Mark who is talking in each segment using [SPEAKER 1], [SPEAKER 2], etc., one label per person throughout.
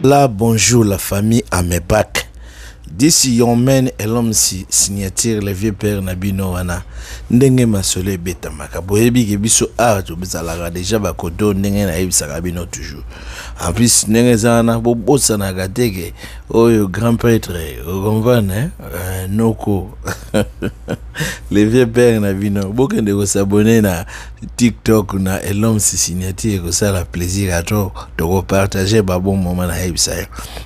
[SPEAKER 1] Là, bonjour la famille Amebac. D'ici Yomen et l'homme si signature le vieux père na bino wana ndenge masolo ebetamaka boyebi ke biso awa tozalaka deja bakoto ndenge nayebisaka bino toujours en plus ndenge eza wana bobosanaka te ke oyo grand prêtre okomprendre noko le vieux père na bino bokende kosabone na tiktok na elom signature ekosala plaisir ato tokopartage babon moment nayebisa yo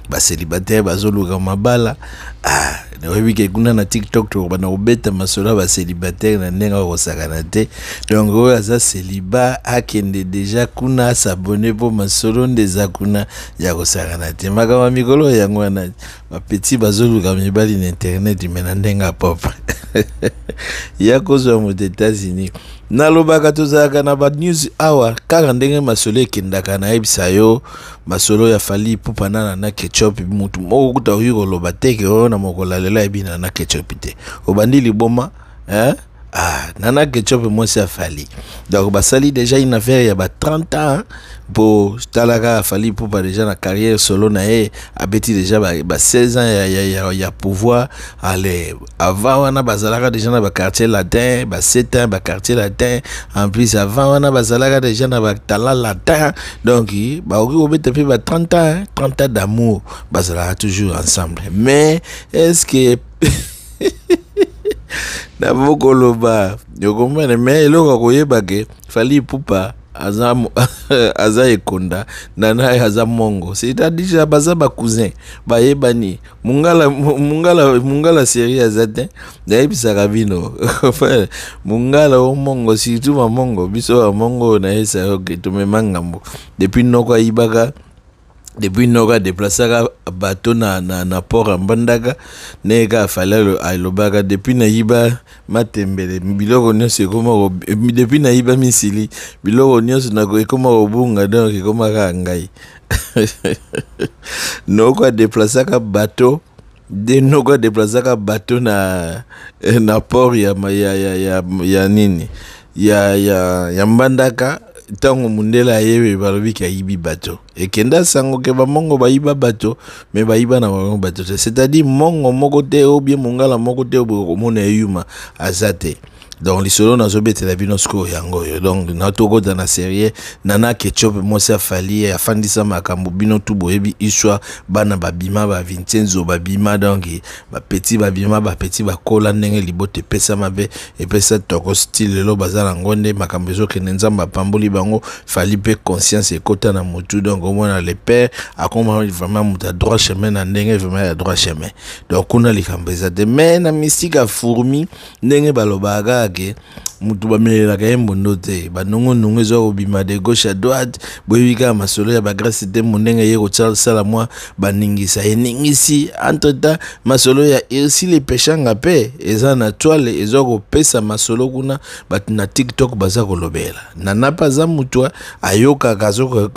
[SPEAKER 1] bacélibataire bazoluka mabala. Ah, oyebi ke kuna na TikTok tokobanda kobeta masolo ya bacélibataire na ndenge akosakana te. Donc oyo aza célibat akende deja kuna asabone mpo masolo nde eza kuna ya kosakana te. Makambo ya mikolo yango wana, bapeti bazoluka mibali na internet, me na ndenge ya propre ya kozwa moto États-Unis. Nalobaka tozalaka na banews awa kaka ndenge masolo ekendaka. Nayebisa yo masolo ya Fally Ipupa na Nana Ketchup. Mutu moko kuta okoki koloba te ke oyo na mokolo ya lelo ayebi Nana Ketchup te. Obandi liboma, hein? Ah, Nana Ketchup, mwasi ya Fally. Donc basali déjà une affaire ya ba 30 ans. Po talaka Fally Ipupa déjà na carrière solo na ye abeti déjà ba 16 ans ya pouvoir. Ale avant wana bazalaka déjà na baquartier latin, ba 7 ans baquartier latin. En plus avant wana bazalaka déjà na batala latin. Donc bakoki kobeta mpe ba 30 ans, 30 ans d'amour, bazalaka toujours ensemble. Mais est ce que nabokoloba yokomprendre? Mais eloko ya koyeba ke Fally Ipupa aza ekonda, Nana aza mongo, c'est-à-dire baza bacousin, bayebani. Mungala, mungala, mungala série aza te. Nayebisaka bino mungala o mongo, surtout bamongo. Biso bamongo, nayebisa yo ke tomema ngambo depuis noko ayibaka, depuis noko adeplasaka bato na port ya Mbandaka. Ndenge kaka Fally alobaka: "Depuis nayiba matembele, biloko nyonso ekoma, depuis nayiba misili, biloko nyonso ekoma kobunga." Donc ekoma kaka ngai noko adeplasaka bato de noko adeplasaka bato na port ya nini ya Mbandaka. Ntango mundele ayebe, balobiki ayibi bato. Ekenda sango ke bamongo bayiba bato, me bayiba na bango bato te, c'est-à-dire mongo moko te ou bien mongala moko te oboye komona eyuma aza te. Donc lisolo nazobetela bino sikoyo yango oyo. Donc natokota na série Nana Ketchup, mwasi ya Fally, afandisa makambo. Bino tu boyebi histoire. Bana babima, ba Vincenzo babima, donc bapeti babima, bapeti bakola ndenge libota epesama mpe epesa toko style. Lelo baza nango nde makambo ezokende. Nzambe apamboli bango. Fally mpe conscience ekota na motu. Donc omona le père akoma vraiment moto ya droit chemin, na ndenge vraiment ya droit chemin. Donc kuna likambo eza te. Mais na mystique ya fourmi, ndenge balobaka kaka ke motu bamelelaka ye mbondo te, banongonongo eza kobima de gauche à droite. Boyebi kaka masolo ya bagrâce te mo ndenge ye kosala mwa baningisa eningisi. Entre temps masolo ya Ursile Peshanga mpe eza na toile, eza kopesa masolo kuna. Bato na TikTok baza kolobela. Nana mpe aza motu ayokaka,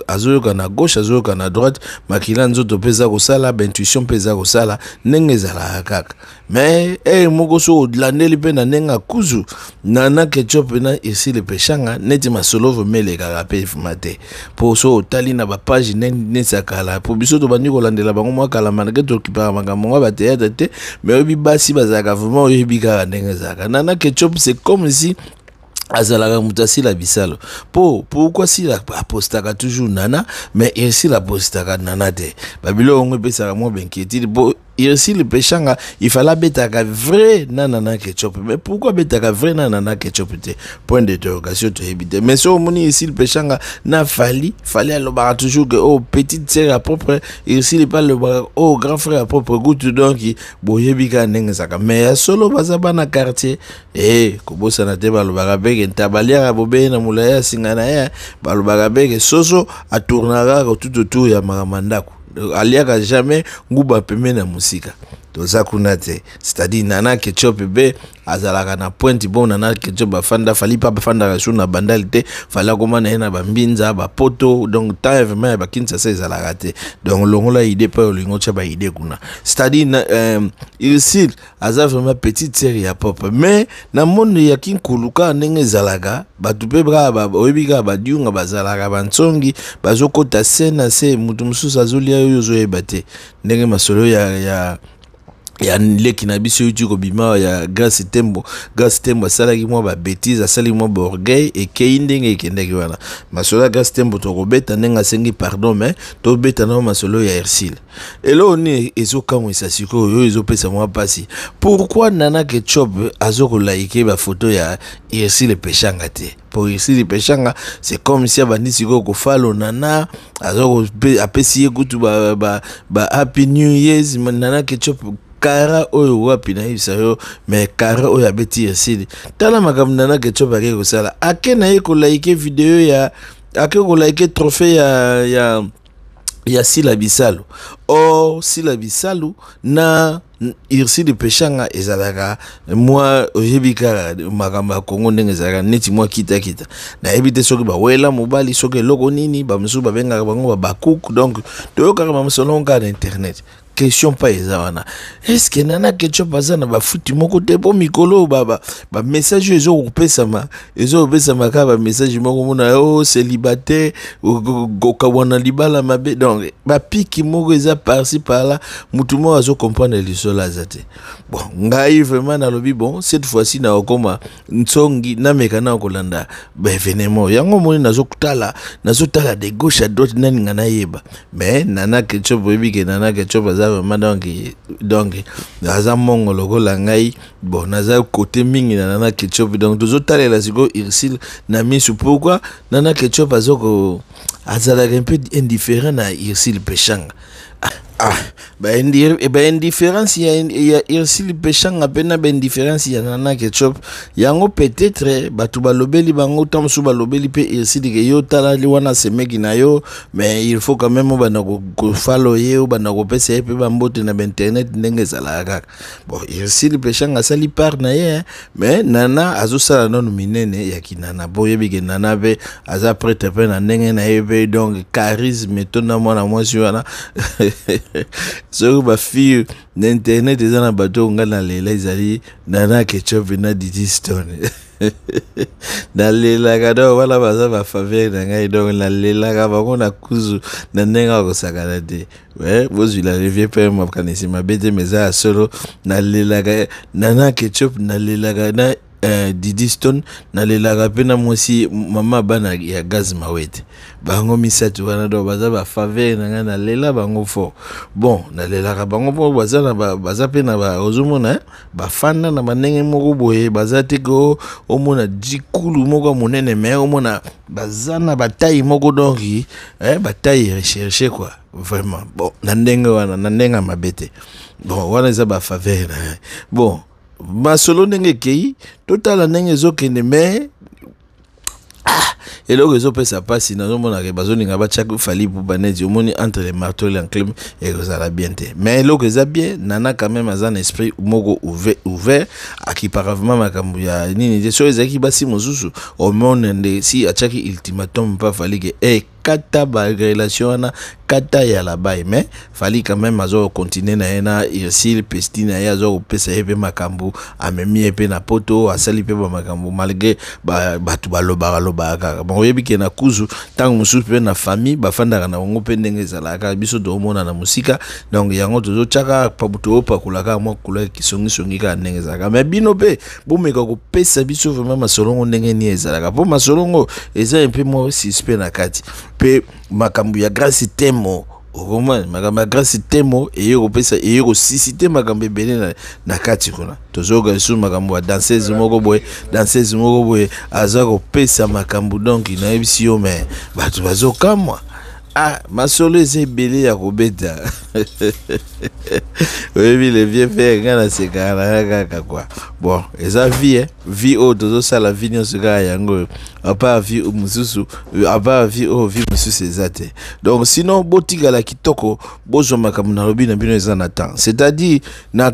[SPEAKER 1] azoyoka na gauche, azoyoka na droite. Makila nzoto mpe eza kosala, baintuition mpe eza kosala ndenge ezalaka kaka. Mais ere moko so olandeli mpe na ndenge akuzu Nana Ketchup na Ursile Peshanga, neti masolo vraiment elekaka mpe vraiment te. Mpo so otali na bapage neti ya kala, mpo biso tobandi kolandela bango mwa kala, malgré tokipaka makambo ngo batéâtre te, mais oyebi basi bazalaka vraiment, oyebi kaka ndenge ezalaka. Nana Ketchup, c'est comme si azalaka moto asila bisalo. Mpo pourquoi sila apostaka toujours Nana, mais Ursile apostaka Nana te? Babiloko yango epesaka mwa bainquiétude. Mpo Ursile Peshanga, il fallait abetaka vrai na Nana Ketchup, mais pourquoi abetaka vrai na Nana Ketchup te? Point d'interrogation. Toyebi te. Mais so omoni Ursile Peshanga na Fally, Fally alobaka toujours que oh, petite sœur ya propre. Ursile mpe alobaka oh, grand frère ya propre kutu. Donc boyebi kaka ndenge ezalaka. Mais ya solo baza bana quartier. E kobosana te, balobaka mpe ke ntaba aliaka bobeye na molai ya singa na ye. Balobaka mpe ke soso atournaka kaka tout autour ya makambo ya ndako, aliaka jamais nguba pembeni ya mosika. Toza kuna te. C'est-à-dire Nana Ketchup be azalaka na pointe bon. Nana Ketchup bafanda, Fally mpe bafandaka su na Bandali te. Fally akoma na ye na bambinza bapoto, donc temps vraiment ya bakinshasa ezalaka te. Donc longola idée mpe olingi otya baidée kuna. C'est-à-dire Ursule aza vraiment petite sœur ya pop, mais na monde ya kinkulu kaka ndenge ezalaka, bato mpe kaka oyebi kaka badiunga bazalaka bantsongi, bazokɔta se na se, moto mosusu azolia oyo ozoyeba te. Ndenge masolo ya leki na biso euti kobima ya Grâce Tembo. Grâce Tembo asalaki mwa babêtises, asali mwa baorgueil, ekei ndenge ekendaki wana. Masolo ya Grâce Tembo tokobeta ndenge asengi pardon, mais tobeta nao masolo ya Ursule. Eloko nini ezokamwisa sikoyo, oyo ezopesa mwa mpasi? Pourquoi Nana Ketchup azokolike bafoto ya Ursule Peshanga te? Po Ursule Peshanga, c'est comme si abandi sikoyo kofalo Nana, apesi ye kutu ba happy new years. Nana Ketchup kara oyo wapi, nayebisa yo, mais kara oyo abeti Ursule. Tala makambo Nana Ketchup ake kosala, ake na ye kolike video ya, ake kolike trophée ya Sila Bisalu. Or Sila Bisalu na Ursule Peshanga ezalaka mwa, oyebi kaka makambo ya Kongo ndenge ezalaka, neti mwa kitakita. Nayebi te soki bawela mobali, soki eloko nini, bamosusu babengaka bango babakuku. Donc toyokaka bamosolongo kaka na internet. Question mpa eza wana: est-ce Nana Ketchup aza na bafuti moko te? Mpo mikolo bamessage oyo ezokopesama kaka bamessage moko, mona o célibataire kokabwana libala mabe. Donc bapiki moko eza par-ci par-là, mutu moko azocomprendre lisolo aza te. Bon, ngai vraiment nalobi, bon, cette fois-ci nakokoma ntsongi, nameka na kolanda baévénement yango. Omoni, nazotala de gauche à droite, naninga nayeba. Mais Nana Ketchup, oyebi ke Nana Ketchup aza vraiment, donc aza mongo lokola ngai. Bon, naza kote mingi na Nana Ketchup. Donc tozotalela sikoyo Ursule na misu. Pourquoi Nana Ketchup azoko azalaka un peu indifférent na Ursule Peshanga? Ah, baindifférence ya Ursule Peshanga mpe na baindifférence ya Nana Ketchup yango, peut-être bato balobeli bango ta mosusu, balobeli mpe Ursule ke yo talali wana semeki na yo, mais il faut quand même obanda kofalo ye, obanda kopesa ye mpe bambote na bainternet ndenge ezalaka kaka. Bon, Ursule Peshanga asali part na ye, mais Nana azosala nanu minene ya kinana. Bo oyebi ke Nana mpe aza prêtre mpe na ndenge na ye mpe, donc charisme etonda mwana mwasi wana. Soki bafille na internet eza na bato oyo ngai nalela, ezali Nana Ketchup na Didi Stone. Nalelaka, donc wana baza bafaveur na ngai, donc nalelaka bango na kuzu na ndenge akosakana te. Bozwila revie mpe makanisi mabe te, mais eza ya solo. Nalelaka Nana Ketchup, nalelaka na Didi Stone, nalelaka mpe na mwasi mama bana ya Gaz Mawete. Bango misato wana, donc baza bafaveur na ngai, nalela bango fort. Bon, nalelaka bango mpo baza na baza mpe na ozomona bafanda na bandenge moko boye, baza te ke omona dikulu moko ya monene, mais omona baza na bataille moko, donc bataille recherche quoi, vraiment. Bon, na ndenge wana, na ndenge ya mabe te. Bon, wana eza bafaveur na ngai. Bon, masolo ndenge ekei, totala ndenge ezokende. Mais ah, eloko ezopesa mpasi, nazomonaka bazolinga batiaka Fally Ipupa neti omoni entre les marteau et l'enclume, ekozala bien te. Mais eloko eza bien, Nana quand même aza na esprit moko ouvert, akipaka vraiment makambo ya nini te. Soki ezalaki basi mosusu, omona nde si atiaki ultimatum mpa Fally ke e kata barelation wana, kata ya labai. Mais Fally quand même aza kocontinue na ye na Ursule pesti na ye, aza kopesa ye mpe makambo, amemi ye mpe na poto, asali mpe bamakambo malgré bato balobaka lobaka kaka. Bon, oyebi ke na kuzu ntango mosusu mpe na famille bafandaka na bango mpe ndenge ezalaka kaka, biso toomona na mosika. Donc yango tozotyaka, toopakola kaka mwa couleur kisongisongi kaka ndenge ezalaka. Mais bino mpe bomeka kopesa biso vraiment masolongo ndenge nini ezalaka, mpo masolongo eza mpe mwa suspect na kati. Mpe makambo ya Grâce Temo, okoma makambo ya Grâce Temo eye kopesa, eye kosusciter makambo ebele na kati kuna. Tozoyoka lisusu makambo ya danseuse moko boye, danseuse moko boye aza kopesa makambo. Donc nayebisi yo, mais bato bazokamwa. Ah, masolo eza ebele ya kobeta. Oyebi le vieux père, nga nasekaka na nga kaka quoi. Bon, eza vie, eh? Vie oyo tozosala, vie nyonso kaka yango oyo. À part vie oyo mosusu, à part vie oyo, vie mosusu eza te. Donc sinon botikala kitoko, bozwa makambo nalobi na bino eza na temps. C'est-à-dire na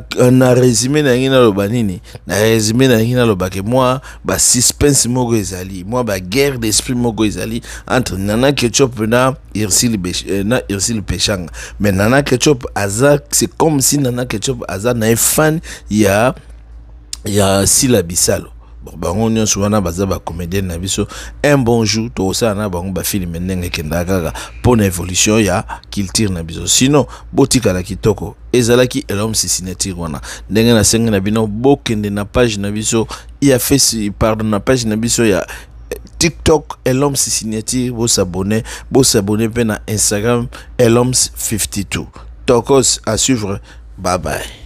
[SPEAKER 1] résumé na ngai naloba nini? Na résumé na ngai naloba ke moi ba suspense moko ezali, moi ba guerre d'esprit moko ezali entre Nana Ketchup na Ursule na Ursule Peshanga. Mais Nana Ketchup aza, c'est comme si Nana Ketchup aza na fan ya Sila Bisalo. Bon, bango nyonso wana baza ba comédien na biso. Un bon jour tokosala na bango ba film ndenge ekendaka kaka mpo na évolution ya culture na biso. Sinon botikala kitoko. Ezalaki Elom's signature wana ndenge nasengi na bino bokende na page na biso ya face, pardon, na page na biso ya TikTok Elom's signature, bosabone, bosabone mpe na Instagram Elom's 52. Tokos à suivre, bye bye.